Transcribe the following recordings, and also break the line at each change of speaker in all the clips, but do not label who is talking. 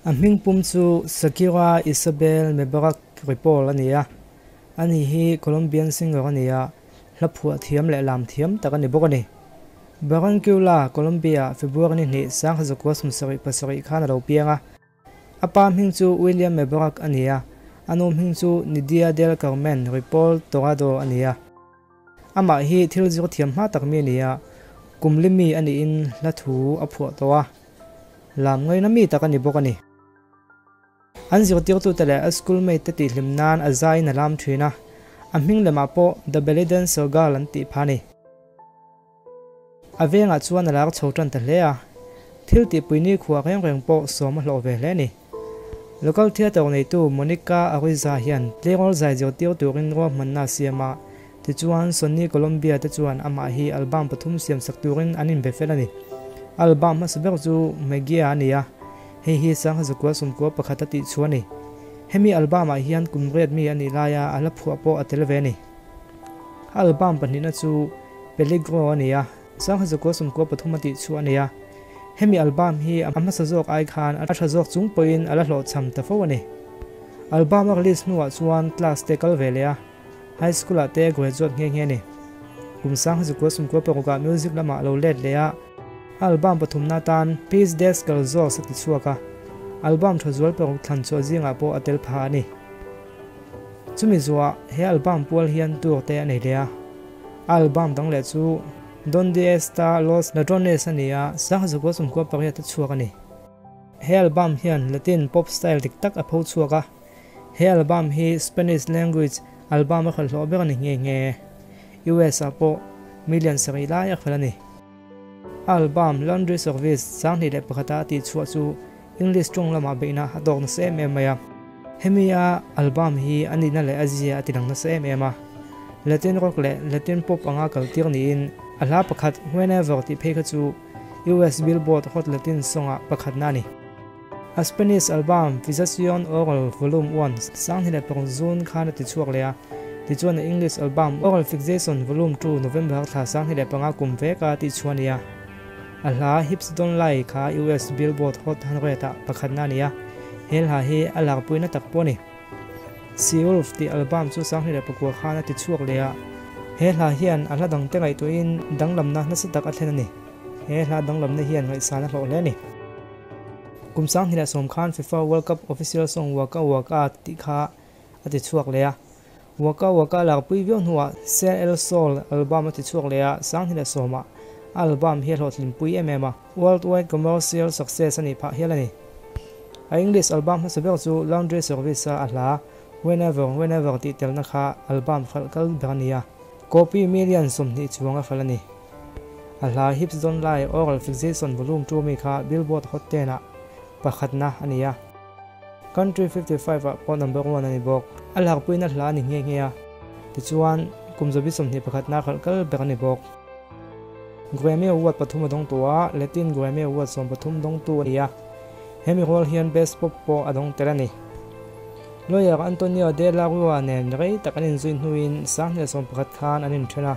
A hming pum chu Shakira Isabel Mebarak Ripoll a ni a, ani hi Colombian singer a ni a, hla phuah thiam leh lam thiam tak a ni bawk a ni. Barranquilla, Colombia, February ni hnih 1977 khan a lo piang a. A pa hming chu William Mebarak a ni a, a nu hming chu Nidia del Carmen Ripoll Torrado a ni a. Amah hi thil zir thiam hma tak mi a ni a, kum li mi a niin hla thu a phuah tawh a. Lam ngaina mi tak a ni bawk a ni. An zirtirtute leh a school mate te tihhlim nan a zaiin a lam thin a, a hming lemah pawh The Belly Dancer Girl an tih pha a ni. A vengah chuan a lar chho tan ta hle a, thil tihpui nikhua reng reng pawh sawm a hlawh ve hle a ni. Local theatre neitu Monica Ariza hian tleirawl zai zirtir turin ruahmanna a siam a, tichuan Sony Columbia te chuan amah hi album pathum siamsak turin an inbe fel a ni. Album hmasa ber chu Magia a ni a, hei hi 1991 a tihchhuah a ni. Hemi album ah hian kum riat mi a nih laia a hla phuah pawh a tel ve a ni. Album pahnihna chu Peligro a ni a, 1993 a tihchhuah a ni a. Hemi album hi a hmasa zawk ai khan a tha zawk chung pawhin a la hlawhchham ta fo a ni. Album a release hnuah chuan class te kal ve leh a, high school ah te graduate nghe nghe a ni. Kum 1996 ah music lamah a lo let leh a, album pathumna atan Peace Descalzos a ti chhuak a, album tha zual paruk thlan chhuah zingah pawh a tel pha a ni. Chumi zuah he album pual hian tour te a nei leh a, a album dang leh chu Donde Esta Los Ladrones a ni a, 1998 a chhuak a ni. He album hian Latin pop style dik tak a pho chhuak a, he album hi Spanish language album a khalhhlawh ber a ni nghe nghe. US ah pawh million sarih lai a khalh a ni. A album Laundry Service 2001 a tihchhuah chu English tawng lamah beihna a tawk nasa em em mai a. Hemi a album hi a nihna leh a zia a tilang nasa em em a. Latin rock leh Latin pop anga kaltir niin a hla pakhat Whenever tih phei kha chu US Billboard Hot Latin Song-ah pakhatna a ni. A Spanish album Fijación Oral Volume 1 2006 June khan a tichhuak leh a, tichuan a English album Oral Fixation Volume 2 November thla 2005 kum veka tihchhuah a ni a. A hla Hips Don't Lie kha US Billboard Hot 100 ah pakhatna a ni a, he hla hi a larpuina tak pawh a ni. Sea Wolf tih album chu 2009 khan a tichhuak leh a, he hla hian a hla dangte ngaihtuahin danglamna nasa tak a thlen a ni. He hla danglamna hian ngaihsan a hlawh hle a ni. Kum 2010 khan FIFA World Cup official song Waka Waka tih kha a tichhuak leh a. Waka Waka larpui viau hnuah Sell El Sol album a tichhuak leh a, 2010 ah a album hi a hlawhtlinpui em em a, worldwide commercial success a nih phah hial a ni. A English album hmasa ber chu Laundry Service a a hla Whenever Whenever tih telna kha album hralh kal ber a ni a, copy million 20 chuang a hralh a ni. A hla Hips Don't Lie, Oral Fixation Volume 2 mi kha Billboard Hot 10 ah pakhatna a ni a. Country 55 ah pawh number one a ni bawk. A larpuina hla a ni nghe nghe a, tichuan kum zabi 21 na khalh kal ber a ni bawk. Grammy Award pathum a dawng tawh a, Latin Grammy Award 13 dawngtu a ni a, hemi rual hian Best Pop pawh a dawng tel a ni. Lawyer Antonio De La Rua nen rei tak an inzui hnuin 2011 khan an inthen a,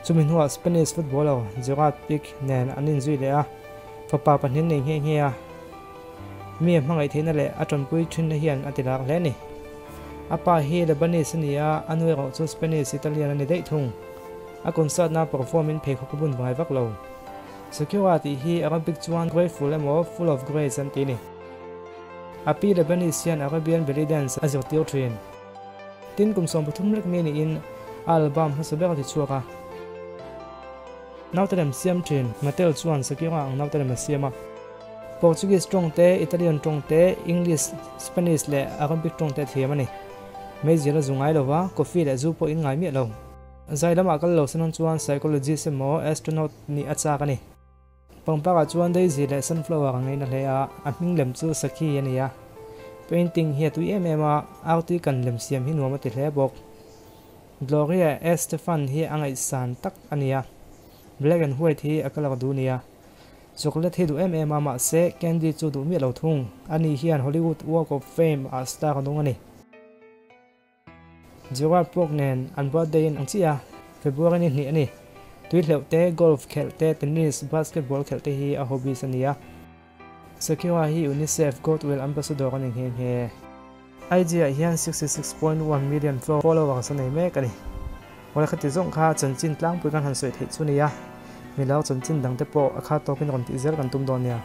chumi hnuah Spanish footballer Gerard Pique nen an inzui leh a, fapa pahnih an nei nghe nghe a. Mi a hmangaih theihna leh a tanpui thinna hian a ti lak hle a ni. A pa hi Lebanese a ni a, a nu erawh chu Spanish Italian a ni daih thung. A concert na perform in pheikhawk a bun vai vak lo. Shakira tih hi Arabic chuan grateful emaw full of grace an ti a ni. A pi Lebanese hian Arabian belly dance a zirtir thin. Tin kum 13 lek mi niin a album hmasa ber a ti chhuak a. Naute lem siam thin, Mattel chuan Shakira ang naute lem a siam a. Portuguese tawng te, Italian tawng te, English, Spanish leh Arabic tawng te a thiam a ni. Meizial a zu ngai lo va, coffee leh zu pawh in ngai miah lo. Zai lamah kal lo sawn chuan psychologist emaw astronaut nih a chak a ni. Pangpar ah chuan daisy leh sunflower a ngaina hle a, a hming lem chu Sakhi a ni a. Painting hi a tui em em a, artui kan lem siam hi nuam a ti hle bawk. Gloria Estefan hi a ngaihsan tak a ni a, black and white hi a colour duh nia. Chocolate hi duh em em a, mahse candy chu duh miah lo thung. Ani hian Hollywood Walk of Fame ah star a nung a ni. Gerard Pog nen an birthday in ang chiah a, February ni hnih a ni. Tui hleuh te, golf khelh te, tennis, basketball khelh te hi a hobbies a ni a. Shakira hi UNICEF Goodwill Ambassador a ni nghe nghe. IG ah hian 66.1 million followers a nei mek a ni. Awle khati zawng kha chanchin tlangpui kan han sawi theih chu nia, milar chanchin dangte pawh a khat tawkin rawn tih zel kan tum dawn nia.